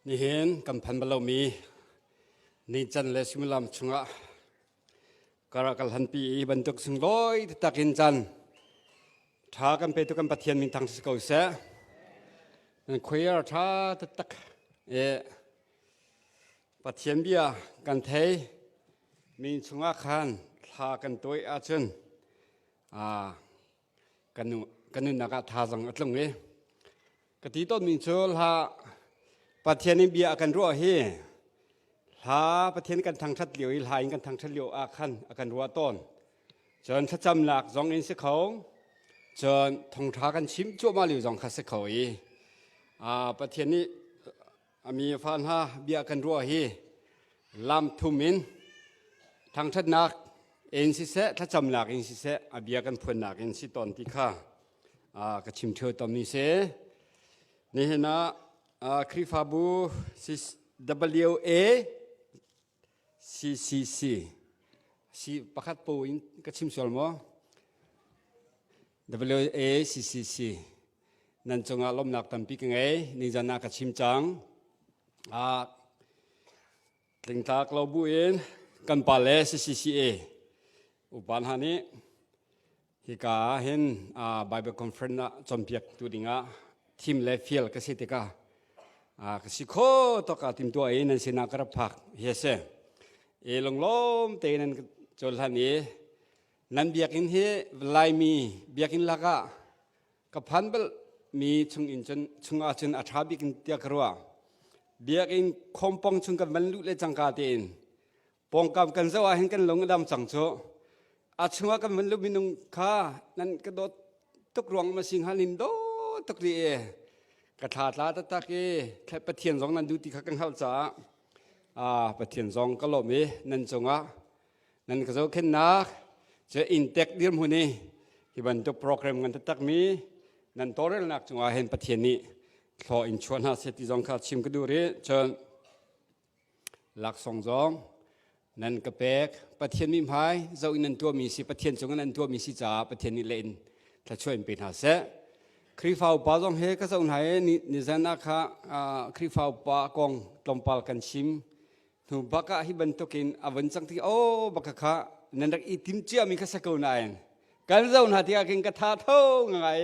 Nihin kan phan bal lomi ni can le suimilam chungah kara kal hanpi i bantuk sunglawi taktak in can tha kan petu kan Pathian min thang si ko seh. Nan choir tha taktak e Pathian bia kan thei min chungah khan thla kan tuai ahcun kan kan nunnak ah thazang a tlung i ka ti tawnmi cu hla Pathian in bia a kan ruah hi hla Pathian kan thangṭhat lio i hla in kan thangṭhat lio ah khan a kan ruah tawn cun thlacamnak zong in si kho cun thongṭha kan chim cuahmah lio zong kha si kho i Pathian nih A mi a fa hna bia kan ruah hi lam thum in thangṭhatnak in siseh thlacamnak in siseh a bia kan phuannak in si tawn ti kha ka chim ṭheo tawnmi si. Nihin ah Khrihfabu WA CCC si pakhat po in ka chim sual maw? WACCC nan cungah lawmhnak tampi ka ngei nizan ah ka chim cang ah tlingtlak lo bu in kan pa le CCCA upa hna nih hika ah hin Bible conference ah cawnpiak tu dingah thim le fial ka si tikah ka si kho tok ah timtuah i nan sinah ka rak phak hi a si i lunglawm tein nan cohlan i Nan biakinn hi Laimi biakinn lakah ka phan bal mi chung in cun chungah cun a ṭha bik in tiah ka ruah. Biakinn khompong chung kan van luh le cangka tein pawngkam kan zoh ah hin kan lung a dam cang cu. A chungah kan van luh minung kha nan ka dawt tuk ruang ma si hnga nin dawt tuk rih i ka thla tla taktak i Pathian zong nan duh ti kha ka hngalh caah Pathian zong ka lawm i nan cungah Nan ka zohkhenhnak cu inntek dirhmun i hi bantuk program ngan taktakmi nan tawlrelnak cungah hin Pathian nih thlaw in chuah hna seh ti zong kha chim ka duh rih. Cun laksawng zong nan ka pek. Pathian mithmai zoh in nan tuahmi si Pathian cungah nan tuahmi si caah Pathian nih le in thluachuah in pe hna seh. Khrihfa upa zong he ka zoh hna i nizan ah kha Khrihfa upa kong tlawmpal kan chim. Hnu bak ah hi bantukin a vun cang ti oh baka kha nan rak i tim cia mi kha sa ko nain kan zo hna tikah kin ka tha tho ngai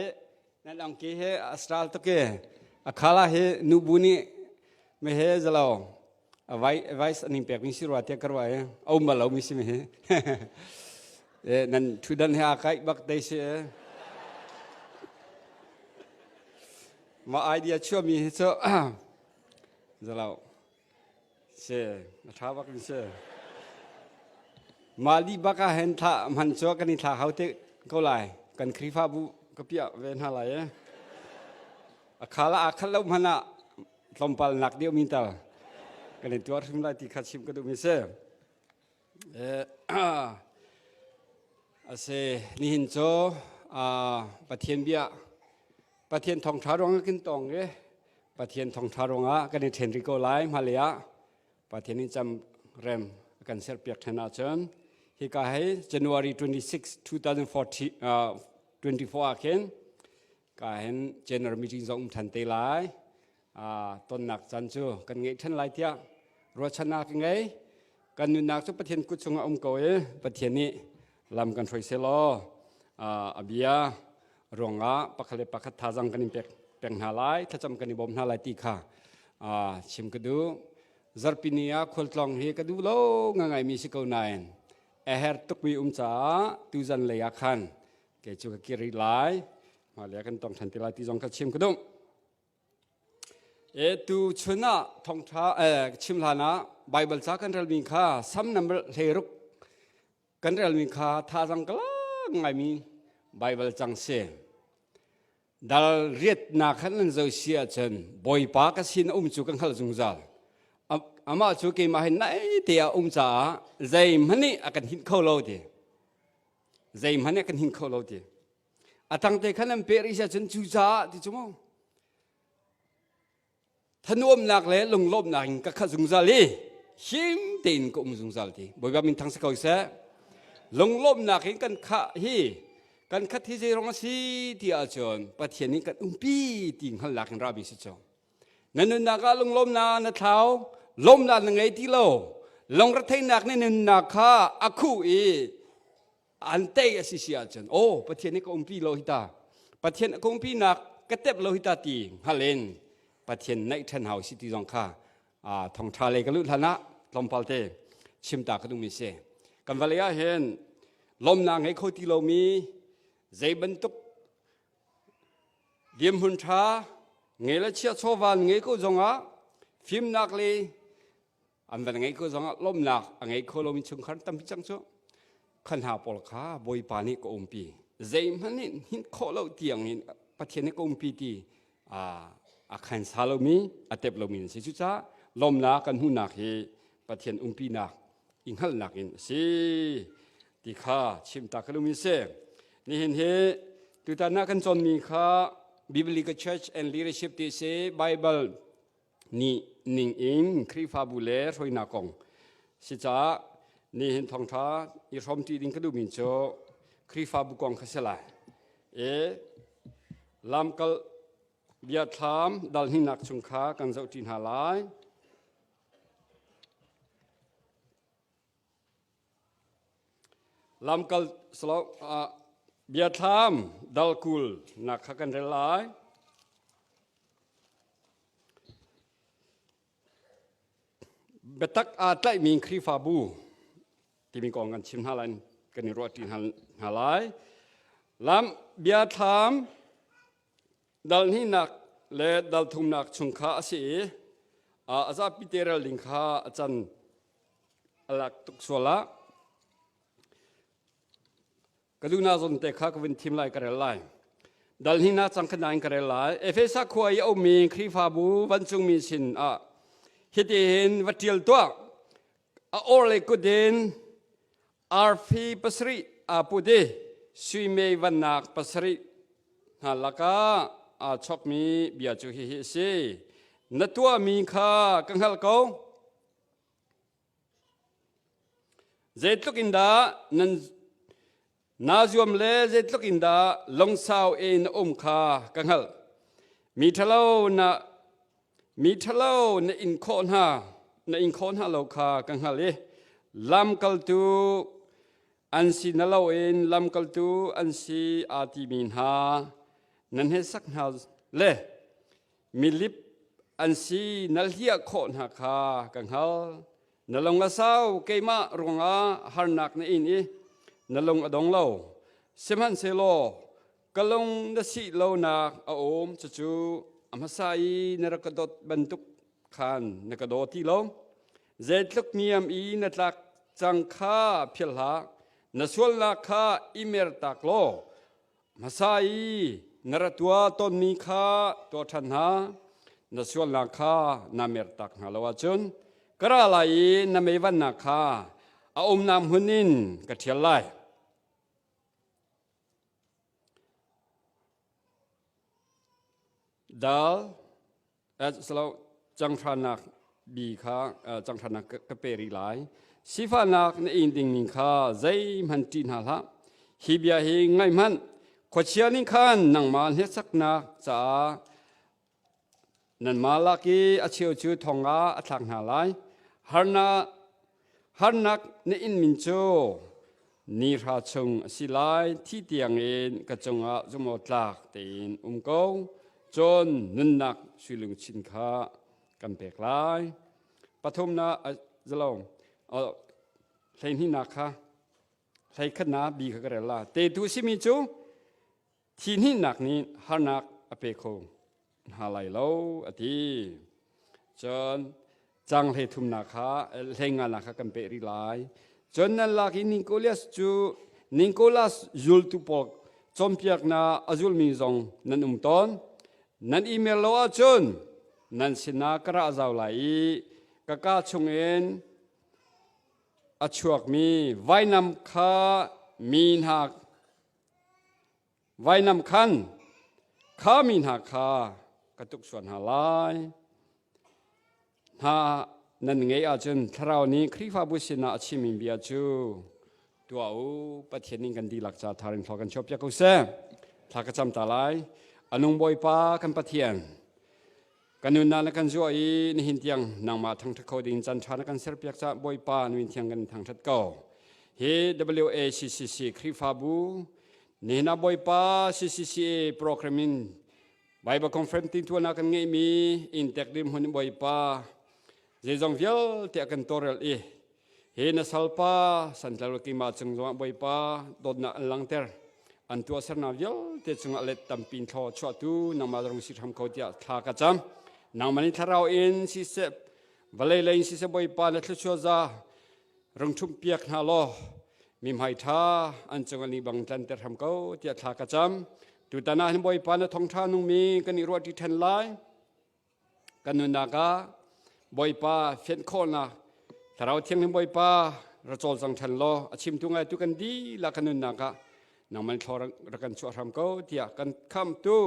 nan angki he astral tuk e a khala he nu bu nih me he zalo a vai vice aning pek mi si rua tiah ka rua e um ba lo mi si me he e nan thudan he a kai bak dei si e ma idea chua mi hi chu zalo Si, a ṭha bak in si. Mah lih bak ah hin thla hman cu kan i thla hau te ko lai. Kan Khrihfabu ka piah ve hna lai e. A khal ah aa khat lo hmanh ah tlawmpal nak deuh mi tal kan i tuar hrim lai ti kha chim ka duh mi si. A si, nihin cu Pathian bia Pathian thawngṭha ruangah kan tong i Pathian thawngṭha ruangah kan i ṭhen rih ko lai hmalei ah Pathian in cam rem a kan serpiak ṭhan ahcun hika hei January 26, 2024 ah khin ka hin general meeting zong um ṭhan te lai tonnak caan cu kan ngeih ṭhan lai tiah ruahchannak ka ngei. Kan nunnak cu Pathian kut chungah um ko i Pathian nih lam kan hruai selaw a bia ruangah pakhat le pakhat thazang kan in pek peng hna lai, thlacam kan i bawm hna lai ti kha chim ka duh. Zarhpi ni ah khualtlawng hi ka duh lo ngangaimi si ko nain a her tukmi um caah tuzan lei ah khan kei cu ka kir rih lai. Hmailei ah kan tong ṭhan te lai ti zong kha chim ka duh. E tu chun ah thawngṭha chim hlan ah Bible ca kan relmi kha Sam number 16 kan relmi kha thazang ka lak ngaimi Bible cang si. Dal riatnak khan nan zo si ahcun Bawipa ka sin a um cu ka hngalh zungzal. Amah cu keimah hin nai te ah um caah zeihmanh nih a kan hinh kho lo ti. Zeihmanh nih a kan hinh kho lo ti. A tangte khan an peh rih si ahcun cucaah ti cu mu thanuamnak le lunglawmhnak in ka khat zungzal i him tein ka um zungzal ti Bawipa min thang si ko seh lunglawmhnak in kan khah hi kan khat hi zeirong a si ti ahcun Pathian nih kan umpi ti hngalhnak in rami si cu. Na nunnak ah lunglawmnak na thlau, lawmnak na ngei ti lo. Lungretheihnak nih nunnak kha a khuh i an tei a si si ahcun aw Pathian nih ka umpi lo hi ta. Pathian a ka umpinak ka tep lo hi ta ti hngal in Pathian naih ṭhan hau si ti zong kha thongṭha lei ka luh hlan ah tlawmpal te chim ta ka duhmi si. Kan vawlei ah hin lawmnak ngei kho ti lomi zei bantuk Dirhmun ṭha ngei le chia chawva ngei ko zongah fimnak le an van ngeih ko zongah lawmhnak a ngei kho lomi chungkhar tampi cang cu kha hna pawl kha Bawipa nih ka umpi zeihmanh nih hinh khawh lo tiang in Pathian nih ka umpi ti a khansa lomi a tep lomi an si cucaah lawmhnak kan hmuhnak hi Pathian umpinak i hngalhnak in a si ti kha chim ta ka lung in si. Nihin hi tutan ah kan cawnmi kha Biblical Church and Leadership ti si Bible nih ning in Khrihfabu le hruainak kong si caah nihin thawngṭha i hrawmṭi ding ka duhmi cu Khrihfabu kong kha si lai. E lamkal biathlam dal hnihnak chung kha kan zohṭi hna lai. Lamkal biathlam dal 20 nak kha kan rel lai. Biatak aa tlaihmi Khrihfabu timi kong kan chim hna lai kan i ruahṭi hna lai. Lam biathlam Dal hnihnak le dal thumnak chung kha a si i a zapi te rel ding kha a can a lak tuk sual ah ka duhnak zawn te kha ka vun thim lai ka rel lai. Dal hnihnak cang kha nain ka rel lai. Efesa khua i a ummi Khrihfabu vancungmi sin ah hitihin va ṭial tuah. A orhlei kut in Arfi pasarih aa put i sui mei vannak pasarih hna lakah aa chawkmi bia cu hihi a si. Na tuahmi kha ka hngalh ko. Zeitluk in dah nan naa zuam le zeitluk in dah lungsau in na um kha ka hngalh. Mi ṭhalo na Mi ṭhalo na in khawh hna, na in khawh hna lo kha ka hngalh i lamkaltu an si na loin lamkaltu an si aa timi hna nan hneksak hna le milip an si na hliah khawh hna kha ka hngalh. Na lung a sau keimah ruangah harnak na in i na lung a dong lo. Sihmanhsehlaw Ka lung na si lonak a um cucu a hmasa i na rak ka dawt bantuk khan na ka daw ti lo. Zeitluk niam i na tlak cang kha philh hlah. Na sualnak kha i mertak law hmasa i na ra tuah tawnmi kha tuah ṭhan hna. Na sualnak kha naa mertak hna lo ahcun ka ra lai i na meivannak kha a umnak hmun in ka ṭhial lai. Dal silo canghranak bi kha canghranak ka pe rih lai. Sifahnak na in ding ning kha zeihmanh ṭih hna hlah. Hi bia hi ngaih hmanh. Khuachia nih khan nangmah hneksaknak caah Nanmah lak i a cheu cu thong ah a thlak hna lai. Harnak, harnak na inn min cu ni hra chung a si lai. Thi tiangin ka cungah zumawtlak tein um ko. Cun nunnak sui lungchin kha kan pek lai. Pathumnak zalong hleihnihnak kha hleikhatnak bi kha ka rel la. Tetu simi cu Thi hnihnak nih harnak a pe kho hna lai lo a ti. Cun cang hlei thumnak kha hlei nganak kha kan peh rih lai. Cun nan lak i Nicholas cu Nicholas zultu pawl cawnpiaknak a zulmi zong nan um tawn. Nan email lo ahcun nan sinah ka ra zau lai i ka kaa chungin a chuakmi vainam kha mi hna Vainam khan kha mi hna kha ka tuksuan hna lai. Hna nan ngeih ahcun Thlarau nih Khrihfabu sinah a chimmi bia cu tuah u. Pathian nih kan dihlak ca thar in thlua kan chuahpiak ko seh. Thla ka cam ta lai. A nung Bawipa kan Pathian. Kan nunnak na kan zuah i nihin tiang nangmah thangṭhat kho ding caan ṭha na kan serpiak caah Bawipa na min thiang kan thangṭhat ko. Hi WACCC Khrihfabu nihin ah Bawipa CCCA program in Bible Conference tintuanak kan ngeihmi inntek dirhmun in Bawipa zeizong vialte a kan tawlrel i hi na salpa santlar keimah cung zongah Bawipa dawtnak an langter an tuahsernak vialte cungah let tampi in thlaw chuahtu nangmah rung si hram ko tiah thla ka cam. Nangmah nih thlarau in siseh vawlei lei in siseh Bawipa na thluachuah za rung ṭhumh piak hna law mi hmai ṭha an cung an i bang tlanter hram ko tiah thla ka cam. Tutan ah hin Bawipa na thawngṭha nungmi kan i ruahṭi ṭhan lai. Kan nunnak ah Bawipa fianh khawhnak Thlarau Thianghlim Bawipa ra cawlcang ṭhan law a chimtu ngaitu kan dihlak kan nunnak ah nangman thlaw rak kan chuah hram ko tiah kan khamtu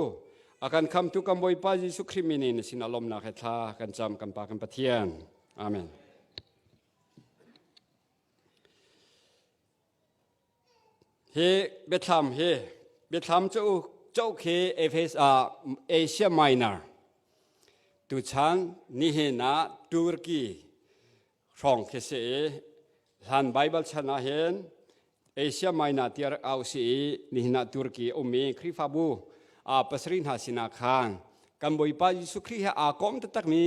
a kan khamtu kan Bawipa Jesuh Khrih min in na sinah lawmnak he thla kan cam kan Pa kan Pathian. Amen. Hi biathlam hi biathlam cu cauk hi Ephes ah Asia Minor tuchan nihin ah Turkey hrawng khi si i hlan Bible chan ah hin Asia Minor tiah rak au si i nihin ah Turkey a um i Khrihfabu pasarih hna sinah khan kan Bawipa Jesuh Khrih he aa kom taktakmi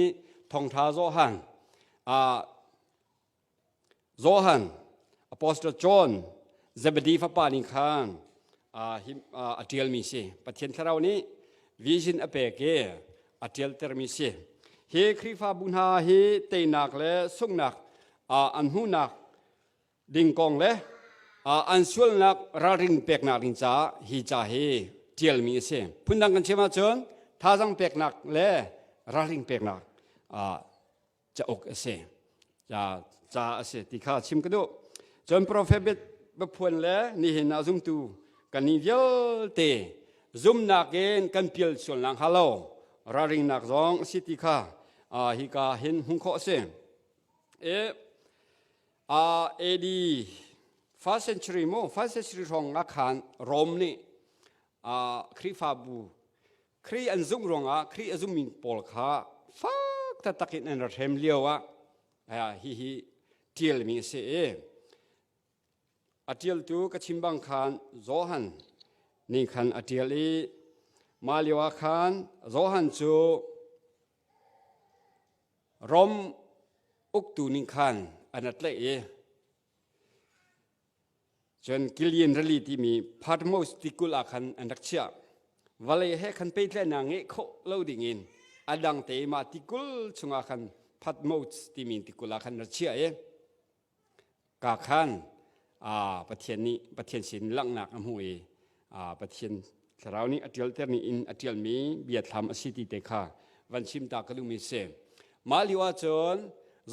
thawngṭha Johan Johan, Apostle John, Zebedee fapa nih khan a ṭialmi si. Pathian Thlarau nih vision a pek i a ṭialtermi si. Hi Khrihfabu hna hi teinak le sunghnak an hmuhnak ding kong le an sualnak ralring peknak ding caah hi ca hi ṭialmi a si. Phundang kan chim ahcun thazaang peknak le ralring peknak cauk a si ca a si ti kha chim ka duh cun profet biaphuan le nihin ah zumtu kan nih vialte zumnak in kan pial sualnak hnga lo ralringnak zong a si ti kha hika hin hmuh khawh a si e AD first century mu first century hrawng ah khan Rome nih Khrihfabu Khrih an zumh ruangah Khrih a zummi pawl kha fak taktak in an ra hrem lio ah hihi ṭialmi a si i a ṭialtu ka chim bang khan Johan nih khan a ṭial i mah lio ah khan Johan cu Rom uktu nih khan an ra tlaih i Cun Kilian rili timi Patmos tikulh ah khan an rak chiah. Vawlei he khan pehtlaihnak ngeih khawh lo dingin a dang te mah tikulh chungah khan Patmos timi tikulh ah khan rak chiah i ka khan Pathian nih Pathian sin langhnak a hmuh i Pathian thlarau nih a ṭialter ni in a ṭialmi biathlam a si ti te kha van chim ta ka duhmi si. Mah lio ahcun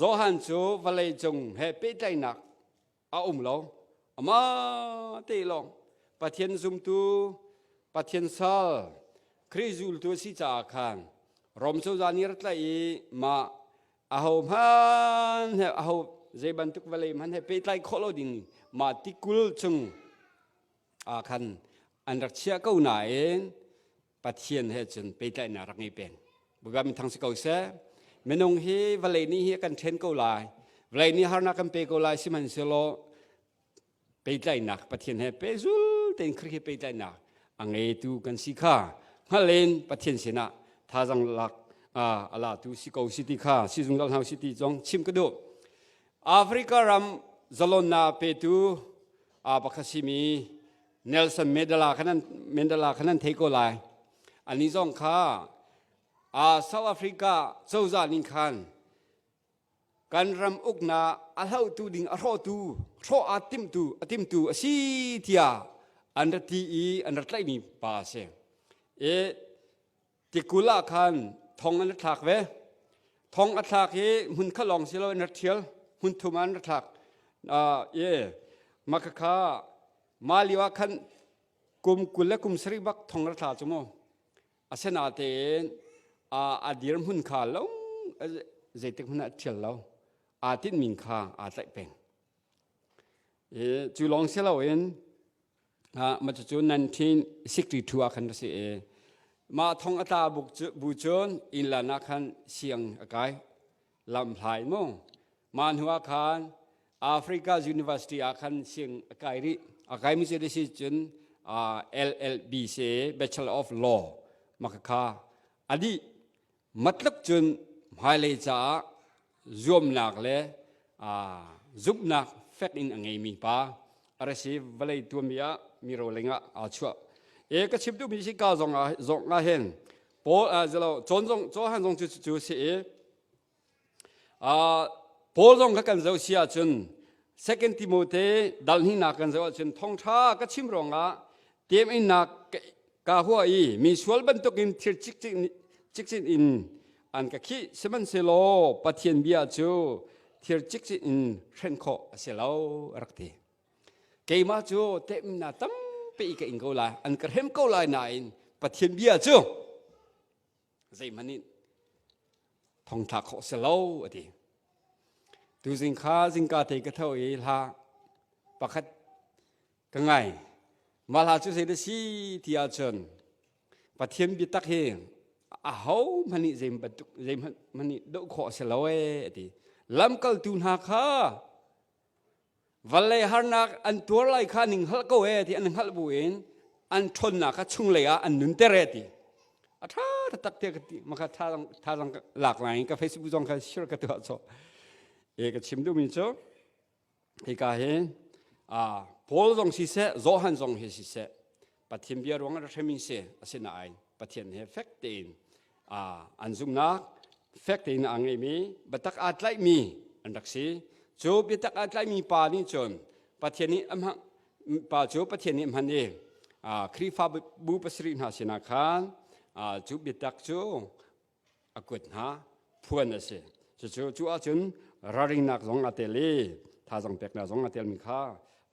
Johan cu vawlei cung he pehtlaihnak a um lo amah te lawng Pathian zumtu Pathian sal Khrih zultu a si caah khan Rom cozah nih rat tlaih i mah aho hmanh he aho zei bantuk vawlei hmanh he pehtlai khawh lo ding mah tikul chung ah khan an rak chiah ko nain Pathian he cun pehtlaihnak rak ngei peng. Bawipa min thang si ko seh. Minung hi vawlei nih hi a kan ṭhen ko lai. Vawlei nih harnak kan pe ko lai sihmanhsehlaw pehtlaihnak Pathian he pehzul tein Khrih he pehtlaihnak a ngeitu kan si kha hngalh in Pathian sinah thazang lak a latu si ko si ti kha si zungzal hna si ti zong chim ka duh. Africa ram zalonnak petu pakhat simi Nelson Mandela kha nan Mandela kha nan thei ko lai. Ani zong kha South Africa cozah ning khan kan ram uknak a hlohtu ding a hrawhtu hrawh aa timtu a timtu a si tiah an ra ti i an ra tlaihmi pa a si. I Tikul ah khan thong an ra thlak ve. Thong a thlak i hmun kha lawng si lo in ra ṭhial. Hmun thum ah an ra thlak. I mah khakha mah lio ah khan kum 20 le kum sarih bak thong ra thla cu mu. Asinain a dir hmun kha lo zeitik hmanh ah ṭhial lo. Aa tinhmi kha aa tlaih peng. I cu lawng si loin mah cucu 1962 ah khan a si i. Mah thong a tla bu cun innlan ah khan siang a kai. Lamhlai mu. Mah hnu ah khan Africa University ah khan siang a kai rih. A kaimi cu si cun LLB si Bachelor of Law makha a dih. Matluk cun hmailei caah zuamnak le zumhnak fek in a ngeimi pa a ra si vawlei tuanbia ah mi roling ah aa chuah. E ka chim duhmi si ka zong ah zong ah hin Paul zelo cawn zong Johan zong cu cu si i Paul zong kha kan zoh si ahcun Second Timothy dal hnihnak kan zoh ahcun thawngṭha ka chim ruangah teminnak ka hua i mi sual bantukin thil cikcin in an ka khih sihmanhsehlaw Pathian bia cu thir cikcin in hren khawh a si lo a rak ti. Keimah cu temnak tampi ka ing ko lai an ka hrem ko lai nain Pathian bia cu zeihmanh in thongthlak khawh si lo a ti. Tuzing kha zingka te ka tho i hla pakhat ka ngai. Mah hla cu zei da si ti ahcun Pathian biatak hi aho hmanh nih zei bantuk zeihmanh nih doh khawh a si lo ee a ti. Lamkaltu hna kha Vawlei harnak an tuar lai kha ning hngalh ko ee ti an hngalh buin an ṭhawnnak kha chunglei ah an nunter ee ti. A ṭha taktak te ka ti maka thazang lak lai ka Facebook zong kha share ka tuah chaw. E ka chim duhmi cu hika hi Paul zong siseh Johan zong hi siseh Pathian bia ruang ah hremi si asinain Pathian he fek tein an zumhnak fek tein a ngeimi biatak aa tlaihmi an rak si. Cu biatak aa tlaihmi pa nih cun Pathian nih a pa cu Pathian nih a hman i Khrihfabu pasarih hna sinah khan cu biatak cu a kuat hna phuan a si. Cucu cu ahcun ralringnak zong aa tel i thazang peknak zong aa telmi kha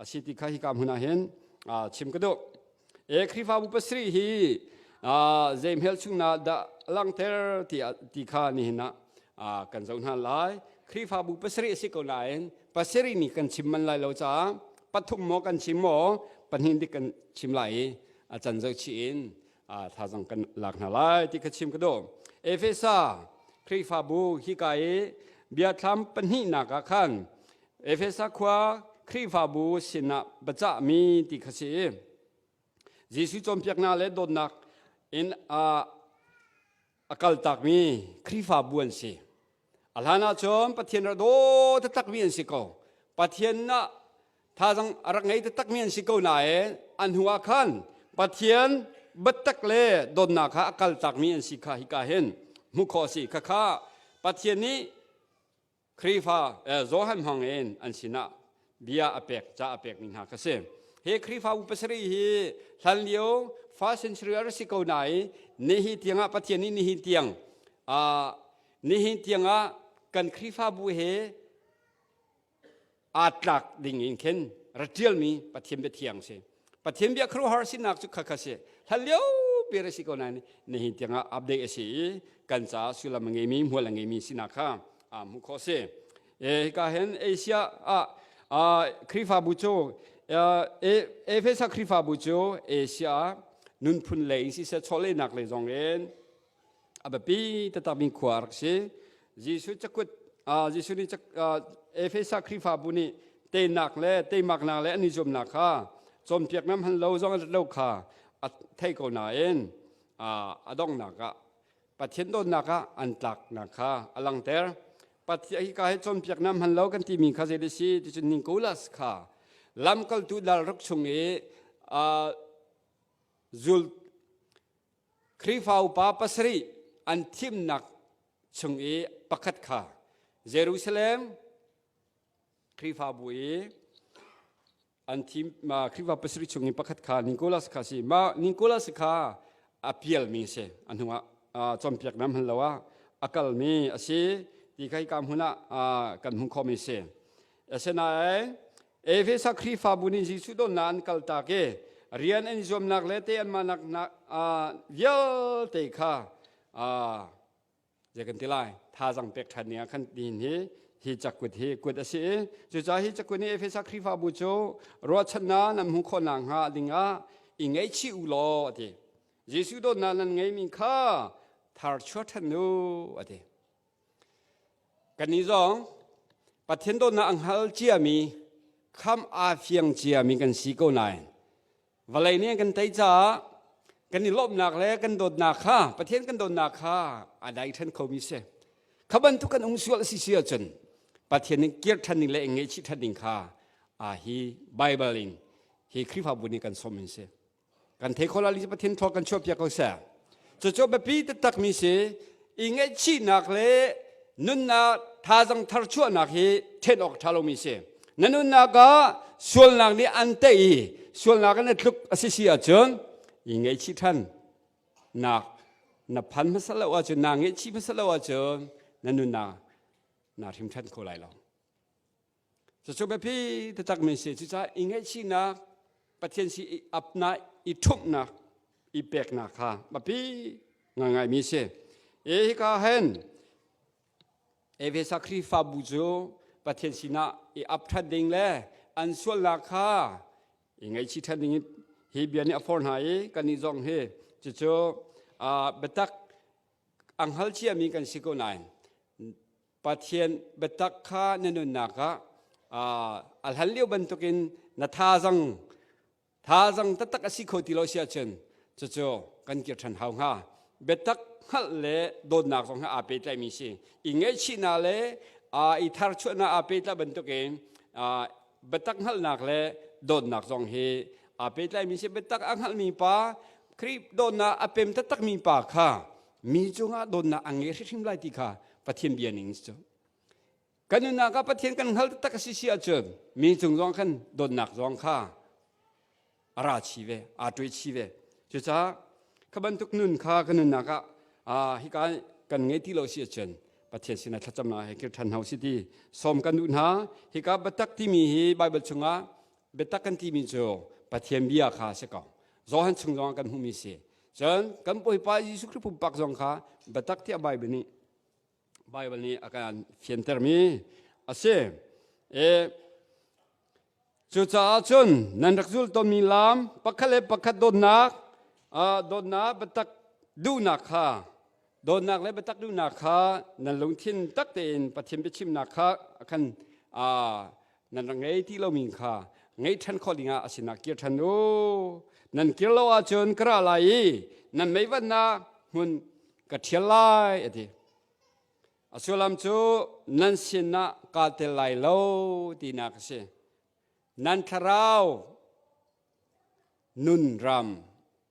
a si ti kha hika hmun ah hin chim ka duh. E Khrihfabu pasarih hi zei hmelchungnak dah langhter ti ti kha nihin ah kan zoh hna lai. Khrihfabu pasarih a si ko nain pasarih nih kan chim man lai lo caah pathum maw kan chim maw pahnih dik kan chim lai i a can zoh chih in thazang kan lak hna lai ti kha chim ka duh. Efesa Khrihfabu hika i biathlam pahnihnak ah khan Efesa khua Khrihfabu sinah biacahmi ti kha si i Jesuh cawnpiaknak le dawtnak in a a kaltakmi Khrihfabu an si. A hlan ahcun Pathian rak daw taktakmi an si ko. Pathian ah thazang a rak ngei taktakmi an si ko nain an hnu ah khan Pathian biatak le dawtnak kha a kaltakmi an si kha hika hin hmuh khawh a si. Khakha Pathian nih Khrihfa Johan hmang in an sinah bia a pek ca a pekmi hna kha si. Hi Khrihfabu pasarih hi hlanlio first century a si ko nain nihi tiangah Pathian nih nihin tiang nihin tiangah kan Khrihfabu he aa tlak ding in khin ra ṭialmi Pathian bia thiang si. Pathian bia khuaruahhar sinak cu khakha si. Hlanlio bia a si ko nain nihin tiangah update a si i kan caah sullam a ngeimi hmual a ngeimi sinak kha aa hmuh khawh si. Hika hin Asia ah Khrihfabu cu Efesa Khrihfabu cu Asia ah nunphun lei in siseh chawlehnak lei zong in a biapi taktakmi khua a rak si. Jesuh cakuat Jesuh nih Efesa Khrihfabu nih teinak le teimaknak le an i zuamnak kha cawnpiaknak hman lo zong an lo kha a thei ko nain a donghnak ah Pathian dawtnak ah an tlaknak kha a langhter. Pathian hika hi cawnpiaknak hman lo kan timi kha zei si ti cun Nicholas kha lamkaltu dal ruk chung i zul Khrihfa upa pasarih an thimnak chung i pakhat kha Jerusalem Khrihfabu i an thim Khrihfa pasarih chung i pakhat kha Nicholas kha si. Mah Nicholas kha a pialmi si. A hnuah cawnpiaknak hman lo ah a kalmi a si ti kha hika hmun ah kan hmuh khawhmi si. Asinain Efesa Khrihfabu nih Jesuh dawtnak an kaltak i rian an i zuamnak le te anmah nak vialte kha zei kan ti lai thazang pek ṭhan ding ah khan nihin hi hi cakut hi kut a si i cucaah hi cakut nih Efesa Khrihfabu cu ruahchannak nan hmuh khawh nakhnga ding ah i ngaihchih u law a ti. Jesuh dawtnak nan ngeimi kha thar chuah ṭhan u a ti. Kannih zong Pathian dawtnak a hngal ciami kham aa fiang ciami kan si ko nain vawlei nih kan tei caah kan i lawmhnak le kan dawtnak kha Pathian kan dawtnak kha a dai ṭhan khomi si. Kha bantuk kan um sual a si si ahcun Pathian nih kir ṭhan ding le ngaihchih ṭhan ding kha hi Bible in hi Khrihfabu nih kan sawm in si. Kan thei kho la li Pathian thaw kan chuah piak ko seh. Cucu biapi taktak mi si i ngaihchihnak le nunnak thazang thar chuahnak hi then awk ṭha lomi si. Na nunnak ah sualnak nih an tei i sualnak in a tluk a si si ahcun i ngaihchih ṭhan nak na phan hmasa lo ahcun naa ngaihchih hmasa lo ahcun na nunnak naa hrim ṭhan kho lai lo. Cucu biapi taktak mi si. Cucaah i ngaihchihnak Pathian si i apnak i ṭhumhnak i peknak kha biapi ngaingai mi si. E hika hen Efesa Khrihfabu cu Pathian sinah i ap ṭhan ding le an sualnak kha i ngaihchih ṭhan ding hi bia nih a forh hna i kannih zong hi cucu biatak a hngal ciami kan si ko nain Pathian biatak kha na nunnak ah a hlan lio bantukin na thazang thazang taktak a si kho ti lo si ahcun cucu kan kir ṭhan hau hnga. Biatak hngalh le dawtnak zong hi aa pehtlaihmi si. I ngaihchihnak le i tharchuahnak aa pehtlaih bantukin biatak hngalhnak le dawtnak zong hi aa pehtlaihmi si. Biatak a hngalhmi pa, Khrih dawtnak a pem taktakmi pa kha mi cungah dawtnak a ngei hrimhrim lai ti kha Pathian bia ning cu. Kan nunnak ah Pathian kan hngal taktak a si si ahcun mi cung zong khan dawtnak zong kha a ra chi ve, aa ṭuai chi ve. Cucaah kha bantuk nun kha kan nunnak ah hika kan ngei ti lo si ahcun Pathian sinah thlacamnak he kir ṭhan hna usih ti sawm kan duh hna. Hika biatak timi hi Baibal chungah biatak kan timi cu Pathian bia kha a si ko. Johan chung zongah kan hmuhmi si. Cun kan Bawipa Jesuh Khrih pumpak zong kha biatak tiah Baibal nih Baibal nih a kan fiantermi a si. E, cucaah cun nan rak zul tawnmi lam pakhat le pakhat dawtnak dawtnak biatak duhnak kha dawtnak le biatak duhnak kha nan lungthin tak tein Pathian biachimnak kha khan nan rak ngei ti lomi kha ngei ṭhan khawh dingah a sinah kir ṭhan u. Nan kir lo ahcun ka ra lai i nan meivannak hmun ka ṭhial lai a ti. A sullam cu nan sinah kaa tel lai lo tinak a si. Nan thlarau nun ram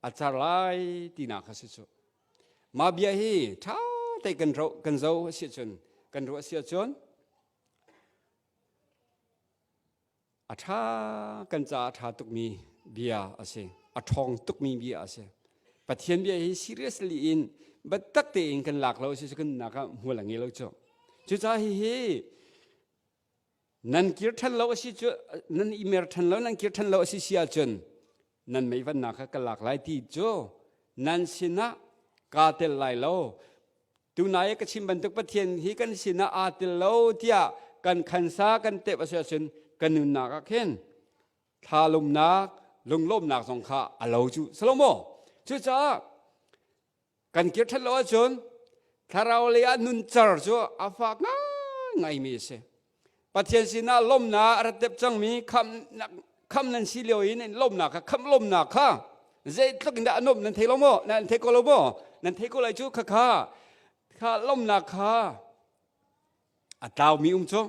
a car lai tinak a si cu. Mah bia hi ṭha te kan ro kan zo a si ahcun kan ruah a si ahcun A ṭha kan caah a ṭha tukmi bia a si. A ṭhawng tukmi bia a si. Pathian bia hi seriously in biatak tein kan lak lo si kan nunnak ah hmual a ngei lo cu. Cucaah hihi nan kir ṭhan lo a si cu nan i mer ṭhan lo nan kir ṭhan lo a si si ahcun nan meivannak kha ka lak lai ti cu nan sinah kaa tel lai lo. Tunai ka chim bantuk Pathian hi kan sinah aa tel lo tiah kan khansa kan tep a si ahcun kan nunnak ah khin thlalumnak lunglawmnak zong kha a lo cu Salomo cucaah kan kir ṭhat lo ahcun thlarau lei ah nuncar cu a fak ngaingaimi a si. Pathian sinah lawmnak a rat tep cangmi khamh nan si lio in lawmnak kha khamh lawmnak kha zeitluk in dah a nuamh nan thei lo maw? Nan thei ko lo maw? Nan thei ko lai cu khakha kha lawmnak kha a tlaumi um cu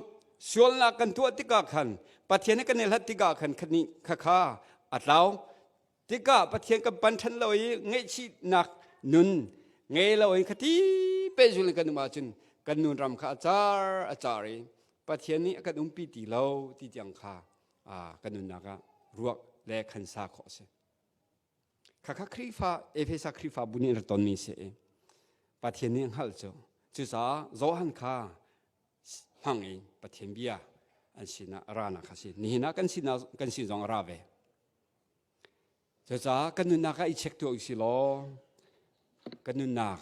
sualnak kan tuah tikah khan Pathian he kan i hlat tikah khan khakha a tlau Tikah Pathian kan pan ṭhan lo i ngaihchihnak nun ngei lo in khati pehzul in kan um ahcun kan nun ram kha a car a car i Pathian nih a kan umpi ti lo ti tiang kha kan nunnak ah ruak le khansa khawh a si. Khakha Khrihfa Efesa Khrihfabu nih an rak tonmi si i Pathian nih a hngalh cu. Cucaah Johan kha hmang in Pathian bia an sinah a ranak kha si. Nihin ah kan sinah kan sin zong a ra ve. Cucaah kan nunnak ah i check tuah usih law kan nunnak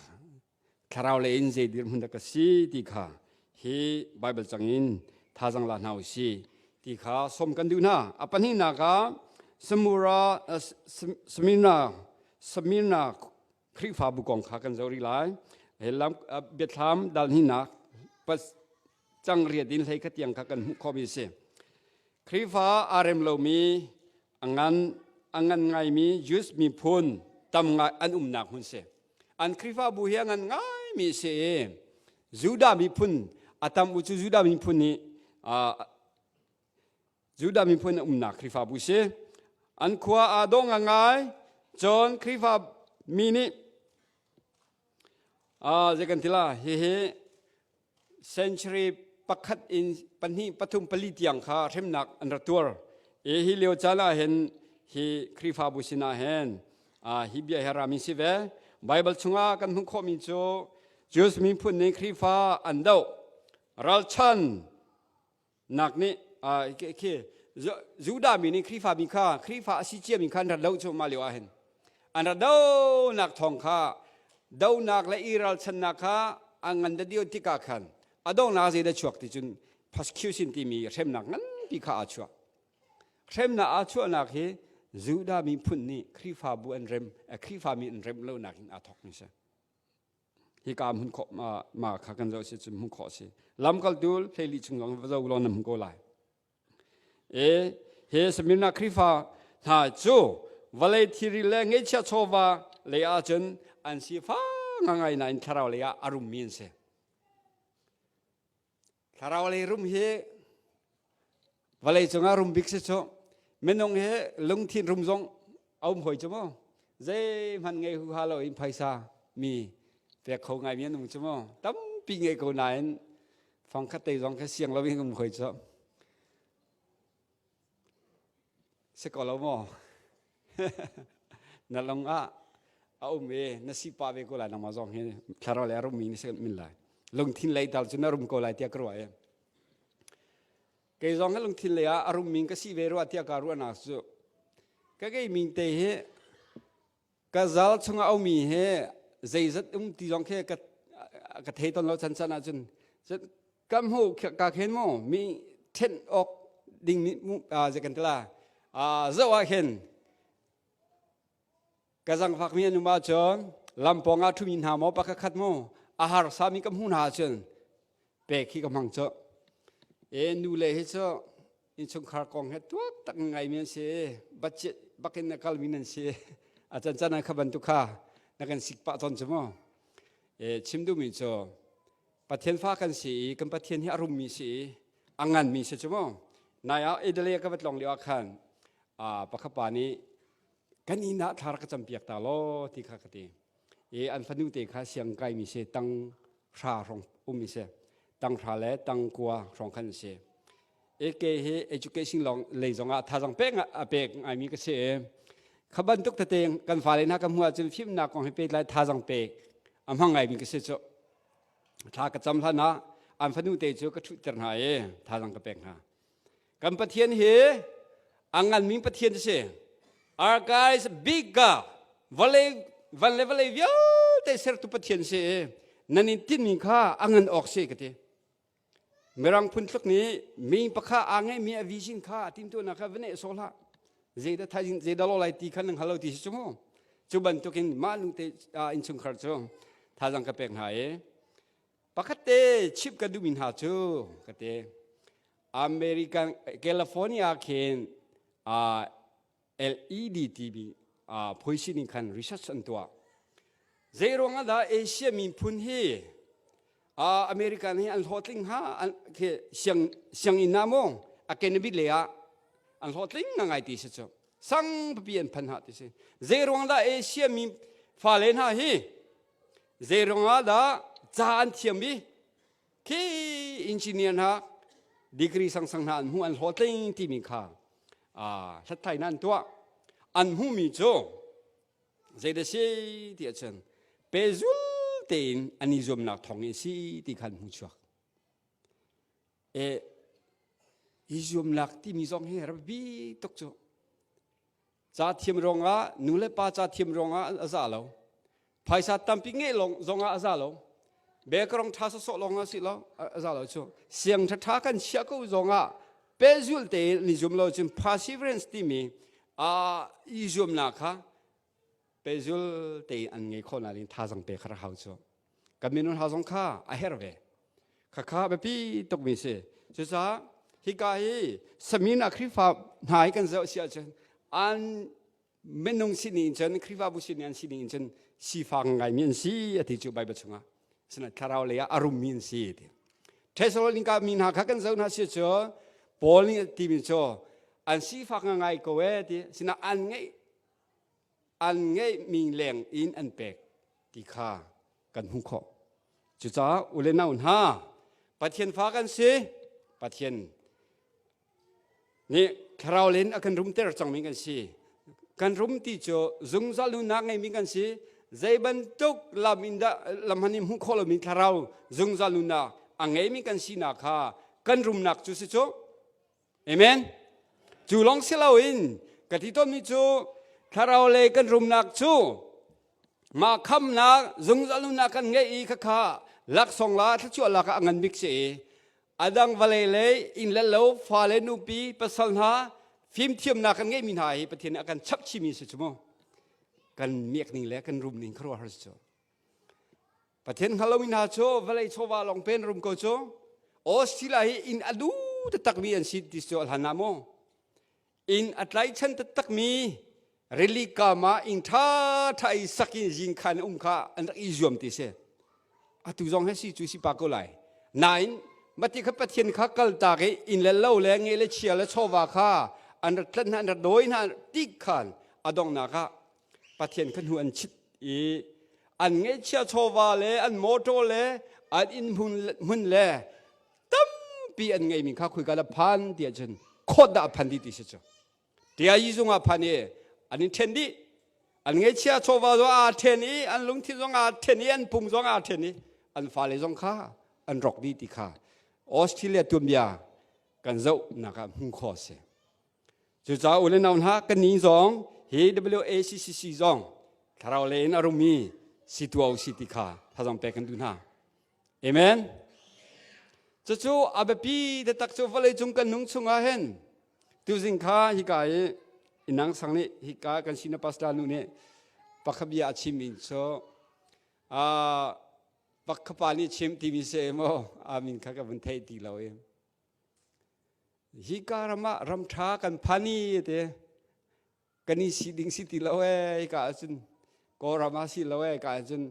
thlarau lei in zei dirhmun dah ka si ti kha hi Bible cang in thazang la hna usih ti kha sawm kan duh hna. A pahnihnak ah Samura Smyrna Smyrna Khrihfabu kong kha kan zoh rih lai. He lam biathlam dal hnihnak pas cang riat in hlei kha tiang kha kan hmuh khawhmi a si. Khrihfa aa rem lomi a ngan a ngan ngaimi Jews miphun tam ngai an umnak hmun si. An Khrihfabu hi a ngan ngaimi a si i Judah miphun a tam u cu Judah miphun nih Judah miphun an umnak Khrihfabu si. An khua aa dawh ngangai. Cun Khrihfa mi nih zei kan ti la hihi century pakhat in pahnih pathum pali tiang kha hremnak an rak tuar. I hi lio caan ah hin hi Khrihfabu sinah hin hi bia hi rami si ve. Bible chungah kan hmuh khawhmi cu Jews miphun nih Khrihfa an doh ralchan nak nih khi Judah mi nih Khrihfa mi kha Khrihfa a si ciami kha an rat lo cu mah lio ah hin an rat donak thawng kha donak le i ralchannak kha a ngan da dio tikah khan a donghnak zei da chuak ti cun persecution timi hremnak nganpi kha aa chuak hremnak aa chuahnak hi Judah miphun nih Khrihfabu an rem Khrihfa mi an rem lonak in aa thawk mi si Hika hmun khawh ma, ma kha kan zoh si cun hmuh khawh si. Lamkaltu hleili chung zong va zoh law na hmu ko lai. E he Smyrna Khrihfa hna cu vawlei thilri le ngeihchiah chawva lei ahcun an sifak ngangai nain thlarau lei ah a rummi an si. Thlarau lei rum hi vawlei cungah rum bik si cu minung hi lungthin rum zong a um hoi cu mu zeihmanh ngei huha lo in phaisa mi pek kho ngai mi an um cu mu tampi ngei ko nain fangkhat te zong kha siang lo in um hoi cu Si ko lo maw? na lung ah a um i na si pah ve ko lai nangmah zong hi thlarau le a rummi na si min lai. Lungthin lei tal cu na rum ko lai tiah ka ruah i. Kei zong hi lungthin lei ah a rummi ka si ve rua tiah ka ruahnak cu ka kei ming te hi ka zal chungah a ummi hi zeizat um ti zong khi ka ka thei ton lo chan chan ahcun ka hmuh ka khen mu mi then awk ding mi zei kan tila zoh ah khin ka zangfak mi an um ahcun lampawng ah ṭhumi hna maw pakhat khat mu a harsa mi ka hmuh hna ahcun pek hi ka hmang cu e nu le hi cu innchungkhar kong he tuak tak ngaimi an si budget bakin na kalmi nan si a can can ah kha bantuk kha na kan sik pah tawn cu mu e chim duhmi cu Pathian fa kan si i kan Pathian hi a rummi si i a nganmi si cu mu nai ah Italy ka va tlong lio ah khan pakhat pa nih kan inn ah thla rak ka campiak ta law ti kha ka ti i an fanu te kha siang kaimi si tang hra hrawng ummi si tang hra le tang kua hrawng khan si AK hi education lawng lei zongah thazang pek a pek ngaimi ka si kha bantuk tete kan fale hna ka hmuh ahcun fimnak kong hi pehtlai thazang pek a hmang ngaimi ka si cu thla ka cam hlan ah an fanu te cu ka ṭhutter hna i thazang ka pek hna Kan Pathian hi a nganmi Pathian a si. Our God is big God. Vawlei van le vawlei vialte sertu Pathian si. Nan in tinmi kha a ngan awk si ka ti. Mirang phun tluk nih mi pakha aa ngeihmi a vision kha a timtuahnak kha va neh sawh hlah. Zeidah thaizing zeidah lo lai ti kha nan hngal lo ti si cu mu. Cu bantukin mah nu te innchungkhar cu thazang ka pek hna i Pakhat te chimh ka duhmi hna cu ka ti. American California khin uh, LED timi uh, phuisi ning khan research an tuah. Zei ruang ah dah Asia miphun hi uh, American hi an hlawhtling ha an khi siang sianginn ah maw academic lei ah an hlawhtling ngai ti si cu sang pipi an phan ha ti si zei ruang dah Asia mi fale hna hi Zei ruangah dah ca an thiam i khi engineer hna degree sangsang hna an hmuh an hlawhtling timi kha hlathlainak an tuah. An hmuhmi cu zeidah si ti ahcun pehzul tein an i zuamnak thawng in si ti kha an hmuh chuak. E, i zuamnak timi zong hi rabbi tuk cu Ca thiam ruangah nu le pa ca thiam ruangah a za lo. Phaisa tampi ngeih lawng zongah a za lo. Bekrong ṭha sawsawh lawng ah si lo a za lo cu. Siang ṭhaṭha kan chiah ko zongah pehzulh tein ni zum lo cun perseverance timi i zuamnak kha pehzul tein an ngei khawh nak ding thazang pe kha hau cu. Kan minung hna zong kha a herh ve. Khakha biapi tukmi si. Cucaah hika hi Samina Khrihfa hna hi kan zoh si ahcun an minung sining cun Khrihfabu sining an sining cun sifak ngaimi an si a ti cu Bible chungah. Asinain thlarau lei ah a rummi an si ti. Thessalonika mi hna kha kan zoh hna si cu Paul nih a timi cu an sifak ngai ko e ti. Sinain an ngeih an ngeihmi leng in an pek ti kha kan hmuh khawh. Cucaah u le nau hna, Pathian fa kan si, Pathian nih thlarau len a kan rumter cangmi kan si. Kan rum ti cu zungzal nunnak ngeimi kan si. Zei bantuk lam in dah lam han in hmuh khawh lomi thlarau zungzal nunnak a ngeimi kan sinak kha kan rumnak cu si cu. Amen. Cu lawng si loin ka ti tawnmi cu thlarau lei kan rumnak cu mah khamnak zungzal nunnak kan ngeih i khakha laksawng la thluachuah lak ah a ngan bik si i a dang vawlei lei inn le lo fale nupi pasal hna fimthiamnak kan ngeihmi hna hi Pathian nih a kan chap chihmi si cu mu kan miak ning le kan rum ning khuaruahhar si cu Pathian hngal lomi hna cu vawlei chawva lawng pen rum ko cu Australia hi inn a du taktakmi an si ti cu a hlan ah mu inn a tlaichan taktakmi rili kam ah inn ṭha ṭha i sak in zing khan um kha an rak i zuam ti si atu zong he si cu si pa ko lai nain mati kha Pathian kha kaltak i inn le lo le nge le chia le chawva kha an rak tlanh hna an rak dawi hna tik khan a donghnak ah Pathian kha hnu an chit i an ngeihchia chawva le an motor le an inn hmun le tampi an ngeimi kha khuika la phan ti ahcun khawt dah phan dih ti si cu tia yi zung ah phan i an in ṭhen dih an ngeihchia chawva zong aa ṭhen i an lungthin zong aa ṭhen i an pum zong aa ṭhen i an fale zong kha an rawk dih ti kha Australia tuanbia kan zohnak ah hmuh khawh a si. Cucaah u le nau hna kannih zong hi WACCC zong thlarau lei in a rumi si tuah u si ti kha thazang pek kan duh hna. Amen. Cucu a biapi taktak cu vawlei cung kan nung chungah hin tuzing kha hika i inang sang nih hika kan sina pastor nu nih pakhat bia a chim in cu pakhapa nih chim timi se maw amin kha ka vun thei ti lo i Hika ram ah ram ṭha kan phan i te kan i si ding si ti lo ee hika ahcun Kawlram ah si lo ee hika ahcun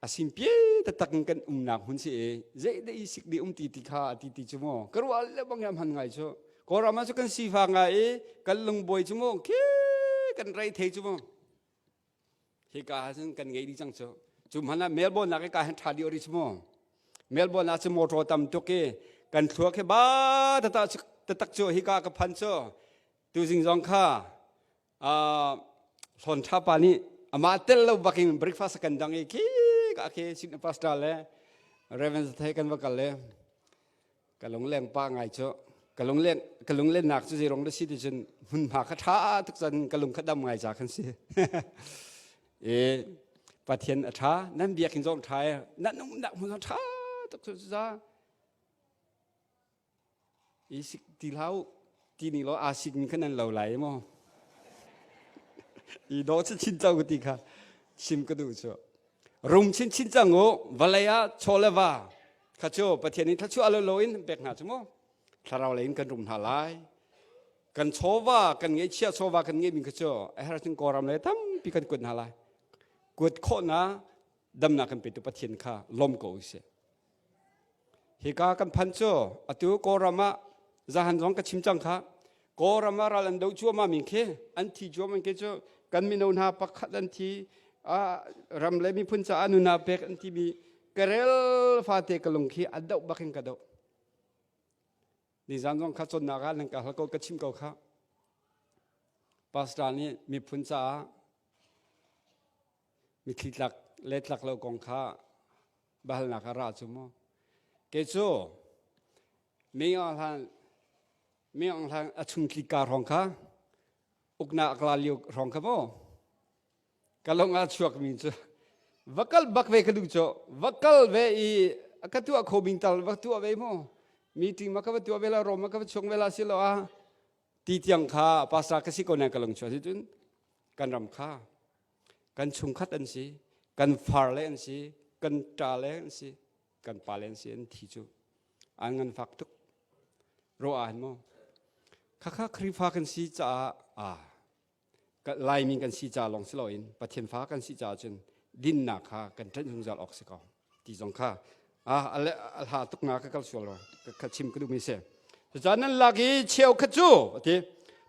a simpie taktak in kan umnak hmun si i zei dah i sik dih um ti ti kha ti ti cu mu ka ruah le bang hman ngai cu Kawlram ah cu kan sifak ngai i kan lungbawi cu mu khi kan rei thei cu mu Hika ah cun kan ngei dih cang cu. Cu hmanh ah Melbourne ah ka hin ṭha dih ori cu mu. Melbourne ah cu motor tam tuk i kan thluak hi ba tatak tatak cu hika ka phan cu tuzing zong kha hlawn ṭha pa nih amah tel lo bakin breakfast kan dang i khi ka khi sin pastor le Reverend Zathei kan va kal le Ka lungleng pa ngai cu ka lunglen ka lunglennak cu zeirong na si ti cun hmunhma kha ṭha tuk cun ka lung kha dam ngai ca khan si. E Pathian a ṭha nan biakinn zong ṭha e nan umnak hmun zong ṭha tuk cu za i sik ti hlah u ti ning law aa sik mi kha nan lo lai maw i dawh chin cang ti kha chim ka duh cu rum chinchin cang u vawlei ah chaw le va kha cu Pathian nih thluachuah lo in pek hna cu mu thlarau lei in kan rum hna lai kan chawva kan ngeihchiah chawva kan ngeihmi kha cu a herh cun kawlram le tampi kan kuat hna lai kuat khawhnak damnak kan petu Pathian kha lawm ko usih Hika kan phan cu atu Kawlram ah zahan zong ka chim cang kha Kawlram ah ral an do cuahmah mi khi an thi cuahmah khi cu kan mino hna pakhat an thi ram le miphun caah nuna pek an timi karel fate ka lung khi a doh bak in ka doh nizan zong kha cawnnak ah nan ka hal ko ka chim ko kha pastor nih miphun caah mithli tlak le tlak lo kong kha biahalnak a ra cu mu. Kei cu Ming Aung Hlaing Ming Aung Hlaing a chungtli ka hrawng kha uknak la lio hrawng kha mu. Ka lung ah chuak mi cu va kal bak ve ka duh cu va kal ve i ka tuah kho bing tal va tuah ve mu meeting ma ka va tuah ve la rom ma ka va chuak ve la si lo ah ti tiang kha pastor ka si ko nan ka lung chuah si cun. Kan ram kha kan chungkhat an si, kan far le an si, kan ṭa le an si, kan pa le an si an thi cu an ngan fak tuk. Ro ah hin maw? Khakha Khrihfa kan si caah ah Laimi kan si ca lawng si loin Pathian fa kan si caah cun dinnak kha kan ṭanh zungzal awk si ko ti zong kha a hla tuk nga ka kal sual rua ka chim ka duhmi si. Cucaah nan lak i cheu khat cu ati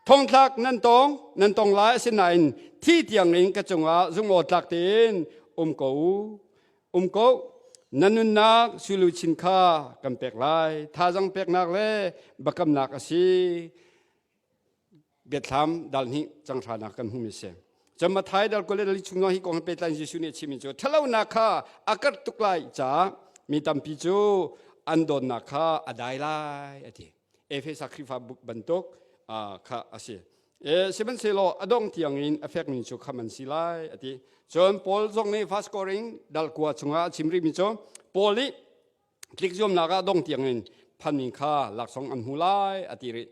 thongthlak nan tong nan tong lai asinain thi tiang in ka cungah zungaw tlak tein um ko um ko na nunnak suluchin kha kan pek lai thazang peknak le bakamnak a si Biathlam dal hnih canghranak kan hmuhmi si. Cun Matthai dal kul le li chung hi kong he pehtlai Jesuh nih a chimmi cu ṭhalonak kha a karh tuk lai caah mi tampi cu an dawtnak kha a dai lai a ti. Efesa Khrihfa bantuk kha a si. E, sihmanhsehlaw a dong tiangin a fekmi cu kham an si lai a ti. Cun Paul zong nih First Korin dal kua chungah a chim rihmi cu Paul nih tlik zuamnak ah dong tiangin phanmi kha laksawng an hmu lai a ti rih.